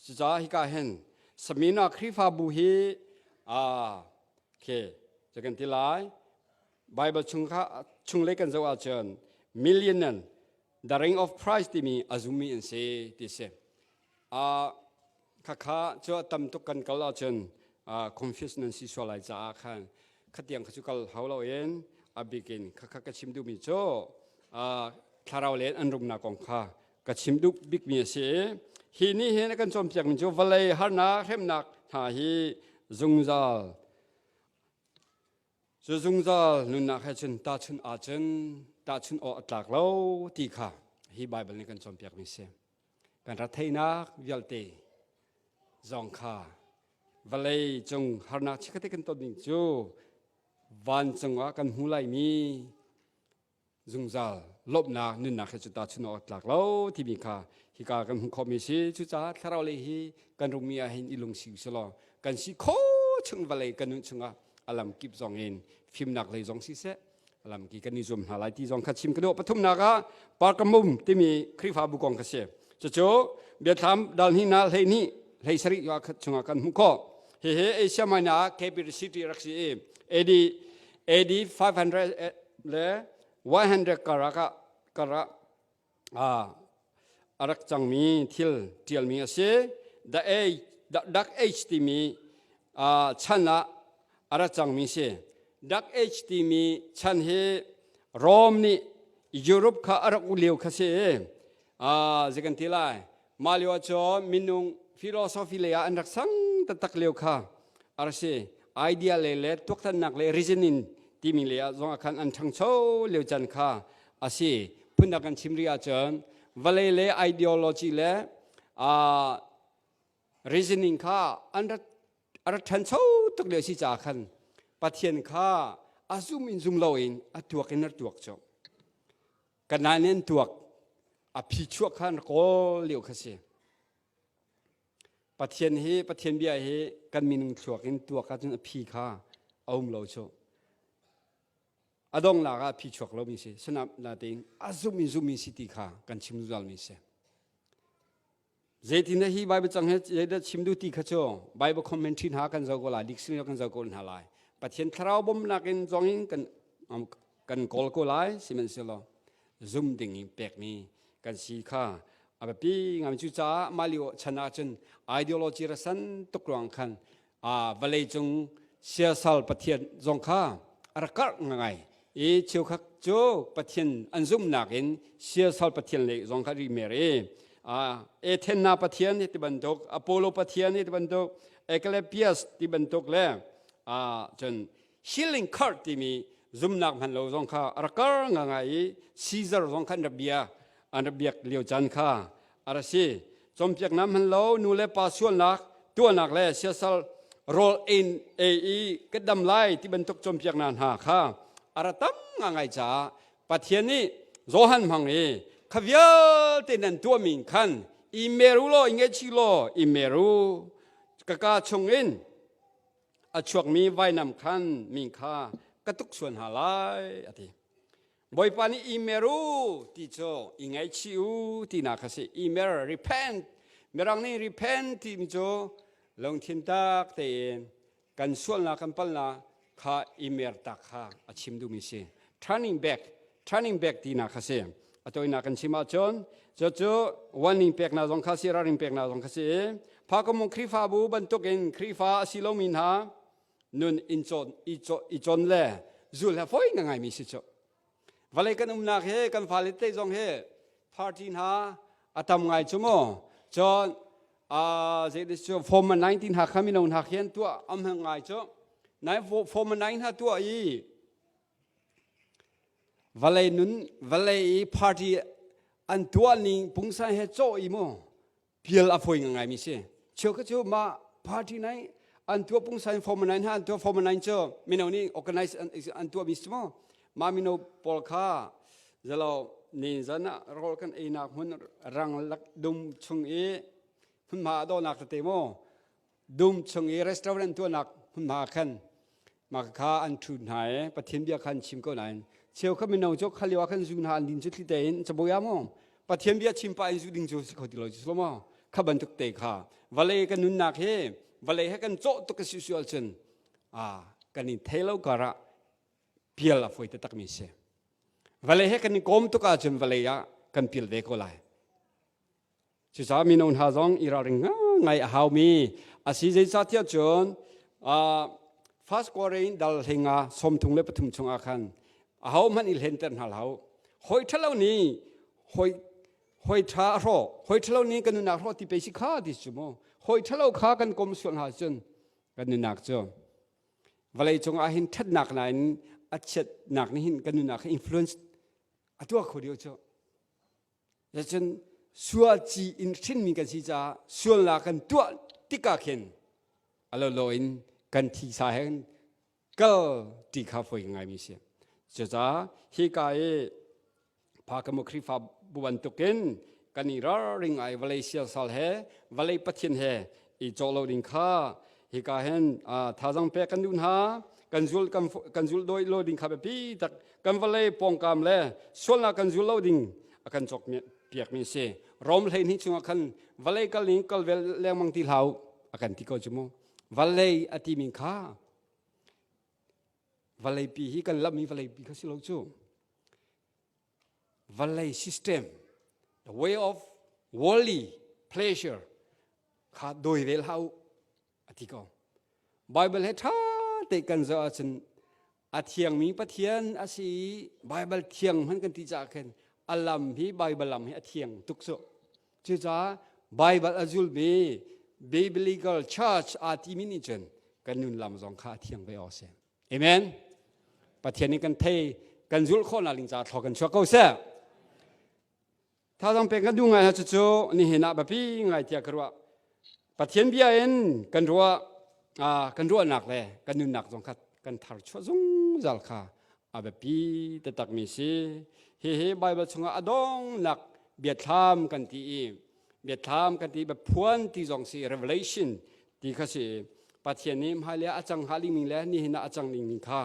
Cucaah hika hin Smyrna Khrihfabu hi khi cu kan ti lai. Bible chung kha chunglei kan zoh ahcun millionaire the ring of price timi a zummi an si ti si. Khakha cu a tam tuk kan kal ahcun confuse nan si sual lai caah khan khatiang kha cu kal hau loin a bikin khakha ka chim duhmi cu thlarau len an rumnak kong kha ka chim duh bikmi a si i hi nih hin a kan cawnpiakmi cu vawlei harnak hremnak hna hi zungzal Cu zungzal nunnak he cun tahchunh ahcun tahchunh awk a tlak lo ti kha hi Baibal nih kan cawnpiakmi si. Kan retheihnak vialte zong kha vawlei cung harnak chikkhatte kan ton ding cu vancung ah kan hmu laimi zungzal lawmhnak nunnak he cu tahchunh awk tlak lo timi kha hika kan hmuh khawhmi si. Cucaah thlarau lei hi kan rungmi ah hin i lungsi u law kan si kho chung vawlei kan nun chungah a lam kip zong in fimnak lei zong siseh a lam ki kan i zuam hna lai ti zong kha chim ka duh. Pathumnak ah Pergamum timi Khrihfabu kong kha si. Cucu biathlam dal hnih na 12 17 chungah kan hmuh khawh. Hihi Asia Minor ah capital city rak si i AD AD 500 le 100 karak ah karak a rak cangmi thil ṭialmi a si. The Age, the Dark Age timi chan ah a rak cangmi si. Dark Age timi chan hi Rome nih Europe kha a rak uk lio kha si. Zei kan ti lai? Mah lio ah cun minung philosophy lei ah an rak sang taktak lio kha a rak si. Idea lei le tuaktannak le reasoning timi lei ah zong ah khan an ṭhangcho lio caan kha a si. Phundang kan chim rih ahcun vawlei le ideology le reasoning kha an rak a rak ṭhancho tuk lio si caah khan Pathian kha a zum in zum loin a tuak in a tuak cu. Kanaan in tuak a phichuak kha an kawl lio kha si. Pathian hi Pathian bia hi kan minung thluak in tuak ahcun a phi kha a um lo cu. A donglak ah a phi chuak lomi si. Sinain a zum in zummi si ti kha kan chim zungzalmi si. Zeitindah hi Bible cang hi zeidah chim duh ti kha cu Bible commentary hna kan zoh ko lai, dictionary kan zoh ko hna lai. Pathian thlarau bawmhnak in zong in kan kan kawl ko lai, sihmanhsehlaw zum ding in pekmi kan si kha a biapi ngai. Cucaah mah lio chan ahcun ideology rasan tuk ruang khan vawlei cung siasal pathian zong kha a rak karh ngai i cheukhat cu pathian an zumhnak in siasal pathian lei zong kha ri mer i Athena pathian ti bantuk Apollo pathian ti bantuk Asclepius ti bantuk le cun healing cult timi zumnak hman lo zong kha a rak kar ngai i Caesar zong kha an rak bia an rak biak lio caan kha a rak si. Cawnpiaknak hman lo nu le pa sualnak tuahnak le siasal rawl ein ei i ka dam lai ti bantuk cawnpiaknak hna kha a ra tam ngai caah Pathian nih Johan hmang i kha vialte nan tuahmi khan i mer u law i ngaihchih law i mer u ka kaa chungin a chuakmi vainam khan mi kha ka tuk sual hna lai a ti. Bawipa nih i mer u ti cu i ngaihchih u tinak kha si. I mer, repent. Mirang nih repent timi cu lungthin tak tein. Kan sualnak kan palnak kha i mertak kha a chim duhmi si. Turning back, turning back tinak kha si. A tawinak kan chim ahcun cucu warning peknak zong kha si, ralring peknak zong kha si. Phakamung Khrihfabu bantukin Khrihfa a si lomi hna nun in cawn i cawn le zul he fawi ngaimi si cu. Vawlei kan umnak he kan fale te zong he party hna a tam ngai cu mu. Cun zei cu form 19 hna kha mino hna khian tuah am hang ngai cu. Nai form 9 hna tuah i vawlei nun vawlei i party an tuah ning pungsan he cawh i mu pial a fawi ngaimi si. Cheu kha cu mah party nai an tuah pungsan form 9 hna an tuah form 9 cu mino nih organize an tuah mi si mu. Mah mino pawl kha zalo ni zan ah rawl kan einak hmun rang lak dum chung i hmunhma a dawhnak tete mu dum chung i restaurant tuahnak hmunhma khan mah kha an ṭhu hna i Pathian bia kha an chim ko nain cheu kha mino cu kha lio ah khan zu hna an din cu thli tein cabuai ah mu Pathian bia chim pah in zu ding cu si kho ti lo cu maw kha bantuk te kha vawlei kan nunnak hi vawlei he kan cawh tuk a si sual cun a kan i thei lo karah pial a fawi taktak mi si vawlei he kan i kawm tuk ahcun vawlei ah kan pial ve ko lai Cucaah mino hna zong i ralring ngai a haumi a si zeicahtiah cun First Korin dal hlinga 33 chungah khan ahohmanh i hlenter hna hlah Hawi ṭhalo nih hawi hawi ṭha a hrawh hawi ṭhalo nih kan nunnak hrawh ti pe si kha ti cu mu hawi ṭhalo kha kan kom sual hna cun kan nunnak cu vawlei cungah hin ṭhatnak nain a chiatnak nih hin kan nunnak kha influence a tuah kho deuh cu Cun sual ci in hrinmi kan si caah sualnak kan tuah tikah khin a lolo in kan thisa he kal ti kha fawi ngaimi si. Cucaah hika i Phakamu Khrihfa bu bantukin kan i ralring ai vawlei siasal he vawlei Pathian he i cawh lo ding kha hika hin thazang pek kan duh hna kan zul kan kan zul doi lo ding kha biapi tak kan vawlei pawngkam le sualnak kan zul lo ding a kan cawk piak mi si rom hlei hnih chungah khan vawlei kal ning kal vel lengmang ti hlau a kan ti ko cu mu vawlei a ti mi kha vawlei pi hi kan lammi vawlei pi kha si lo cu vawlei system the way of worldly pleasure kha doi vel hau a ti ko Bible he ṭha te kan zoh ahcun a thiangmi Pathian a si i Bible thiang hman kan ti caah khin a lam hi Bible lam hi a thiang tuk cu cucaah Bible a zulmi biblical church aa timi nih cun kan nun lam zong kha a thiang ve awk a si Amen Pathian nih kan thei kan zulh khawhnak ding caah thlaw kan chuak ko seh Thazang pek kan duh ngai hna cucu nihin ah biapi ngai tiah ka ruah. Pathian bia in kan ruah kan ruahnak le kan nunnak zong kha kan thar chuah zungzal kha a biapi taktakmi si. Hihi Bible chungah a dongnak biathlam kan ti i biathlam kan ti biaphuan ti zong si revelation ti kha si Pathian nih hmailei ah a cang hnga dingmi le nihin ah a cang dingmi kha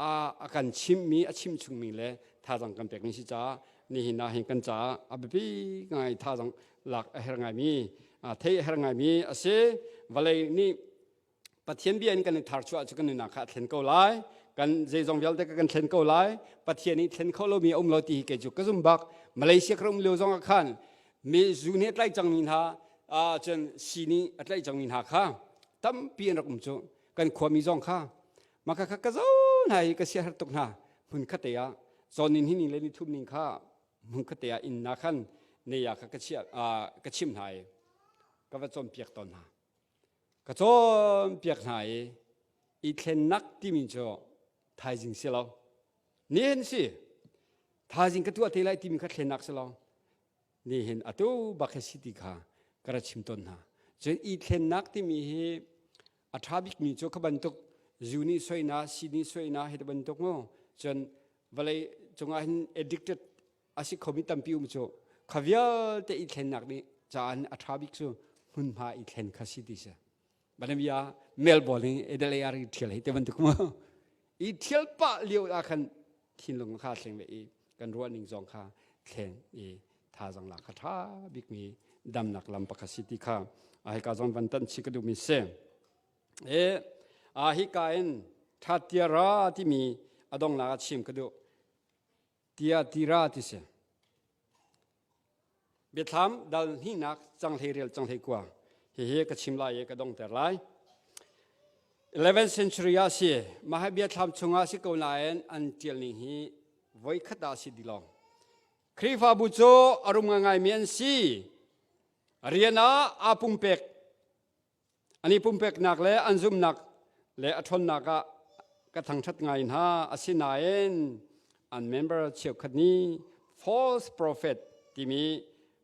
a a kan chimhmi a chim chungmi le thazang kan pekmi si caah nihin ah hin kan caah a biapi ngai thazang lak a herh ngaimi thei a herh ngaimi a si vawlei nih Pathian bia in kan i tharchuah cu kan nunnak kha a thlen ko lai kan zeizong vialte ka kan thlen ko lai Pathian nih thlen kho lomi a um lo ti hi kei cu ka zum bak Malaysia ka um lio zong ah khan mi zu nih a tlaih cangmi hna cun si nih a tlaih cangmi hna kha tampi an rak um cu kan khuami zong kha mah kha ka zo hna i ka siaherh tuk hna hmun khat te ah zawn in hi ning le ni thum ning kha hmun khat te ah inn na khan ne ya kha ka chiah ka chim hna i ka va cawnpiak tawn hna ka cawnpiak hna i i thlennak timi cu thaizing si lo nihin si thaizing ka tuah te lai timi kha thlennak si lo nihin atu bak hi si ti kha ka ra chim tawn hna cun i thlennak timi hi a ṭha bikmi cu kha bantuk zu nih soina si nih soina hi bantuk mu cun vawlei cungah hin addicted a si khomi tampi um cu kha vialte i thlennak nih caan a ṭha bik cu hmunhma i thlen kha si ti si Banabia Melbourne in Adelaide ar i ṭhial hei te bantuk mu i ṭhial pah lio ah khan thinlung kha thleng ve i kan ruahning zong kha thleng i thazang lak kha ṭha bikmi damnak lam pakhat si ti kha hika zong van tan chi ka duhmi si. E. Hika in Thyatira timi a donghnak ah chim ka duh. Tiatira ti si. Biathlam dal hnihnak cang 16 cang 19. Hihi ka chim lai i ka dongter lai. 11th century ah si. Mah hi biathlam chungah si ko nain an ṭial ning hi voikhat ah si ti lo. Khrihfabu cu a rum ngaingaimi an si. Rian ah aa pumpek. An i pumpeknak le an zumhnak le a ṭhawnnak ah ka thangṭhat ngai hna. Asinain an member cheukhat nih false prophet timi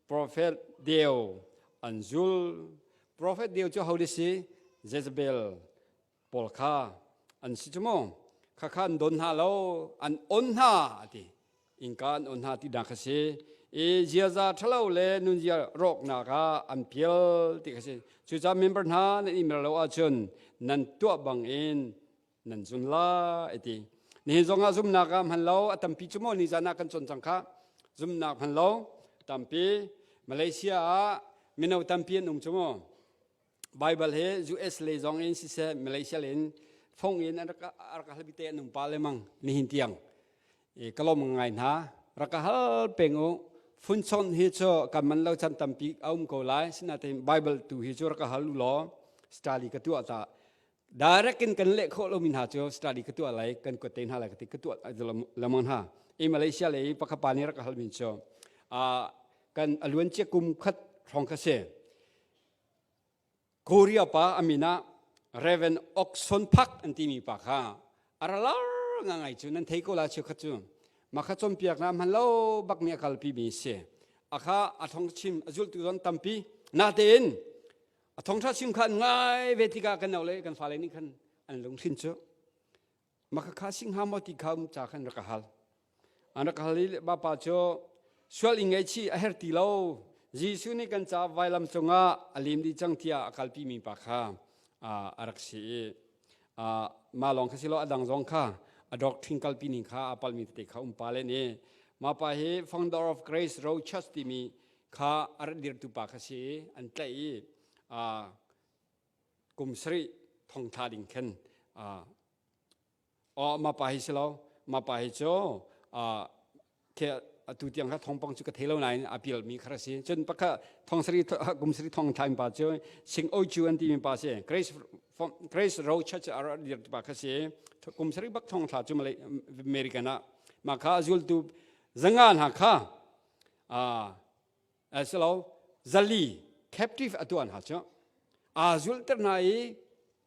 prophet deu an zul. Prophet deu cu ho si? Jezebel pawl kha an si cu mu. Khakha an don hna lo, an on hna a ti. Innka an on hna ti nak a si. I ziaza ṭhalo le nunzia rawknak ah an pial ti kha si. Cucaah member hna nan i mer lo ahcun nan tuah bangin nan zun lai ti. Nihin zongah zumnak ah hman lo a tampi cu maw ni zan ah kan cawn cang kha. Zumnak hman lo tampi. Malaysia ah mino tampi an um cu mu. Bible hi US lei zong in siseh Malaysia lei in phone in an rak hal bite an um pa le mang nihin tiang e kalom ngai hna rak hal peng u phun chon hi chu kan man lo chan tampi a um ko lai sinain Bible tu hi chu rak hal u law study ka tuah ta direct in kan leh khawh lomi hna cu study ka tuah lai kan kuat te hna lai ka ti ka tuah lamang hna i Malaysia lei pakhat pa nih rak hal min cu kan aluan cia kum khat hrawng kha si Korea pa a min ah Reverend Oxon Park an timi pa kha a ra lar ngangai cu nan thei ko la cheukhat cu mah kha cawnpiak na hman lo bak mi a kalpi mi si a kha a thong chim a zultu zon tampi natein a thongtha chim kha an ngai ve tikah kan le kan fale nih khan an lungthin cu maka kha sing ha maw ti kha um ca khan rak hal an rak hal i bapa cu sual in ngaihchih a her ti lo Jesuh nih kan ca vailam cungah a lim dih cang tiah a kalpi mi pa kha a rak si i mah lawng kha si lo a dang zong kha a doctrine kalpi ning kha a palmi tete kha um pa le ni mah pa hi founder of Grace Road Church timi kha a rak dirtu pa kha si i an tlaih i kum sarih thong thla ding khin oh ma pa hi si lo ma pa hi cu ke atu tiang kha thongpang cu ka thei lo nain a pial mi kha si cun pakha thong sari kum sari thong thaim pa cu sing o chu an ti mi pa si Grace Grace Road Church a dir pa kha si kum sari bak thong thla cu American ah ma kha zultu zanga hna kha asilo zali captive a tuah hna cu aa zulter hna i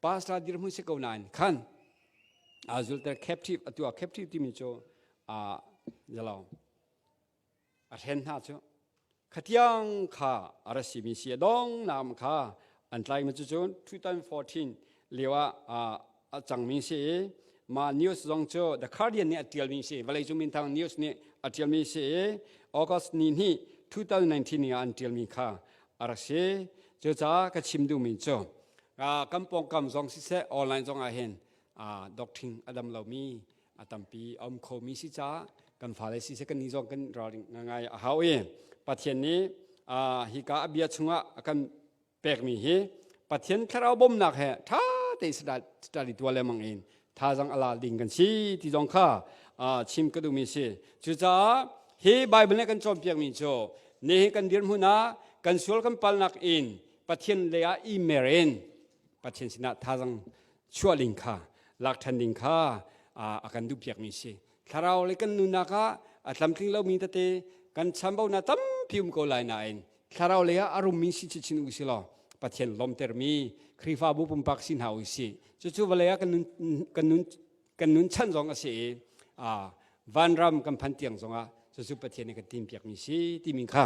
pastor dirhmun si ko nain khan aa zulter captive a tuah captive timi cu aa zalo a hren hna cu khatiang kha a ra simi si a dong nam kha an tlai ma cu cun 2014 lio ah a cangmi si i mah news zong cu The Guardian nih a ṭialmi si vawleicung minthang news nih a ṭialmi si i August ni hnih 2019 ni ah an ṭialmi kha a rak si. Cucaah ka chim duhmi cu kan pawngkam zong siseh online zong ah hin doctrine a dam lomi a tampi a um khomi si caah kan fale siseh kan nih zong kan ralring ngai a hau i Pathian nih hika a bia chungah a kan pekmi hi Pathian thlarau bawmnak he ṭha tein study tuah lengmang in thazang a la ding kan si ti zong kha chim ka duhmi si. Cucaah hi Bible nih kan cawnpiakmi cu nihin kan dirhmun ah kan sual kan palnak in Pathian lei ah i mer in Pathian sinah thazang chuah ding kha lak ṭhan ding kha a kan duhpiakmi si. Thlarau le kan nunnak ah a tlamtling lomi tete kan chambaunak tampi um ko lai nain thlarau lei ah a rummi si chinchin u si law Pathian lawmtermi Khrihfabu pumpak si hna u si. Cucu vawlei ah kan nun kan nun kan nun chan zong a si i vanram kan phan tiang zongah cucu Pathian nih kan timpiakmi si timi kha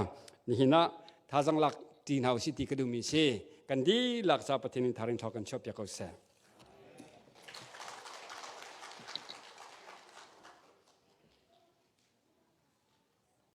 nihin ah thazang lak ti hna u si ti ka duhmi si. Kan dihlak ca Pathian in tharing ṭhaw kan chuahpiak ko seh.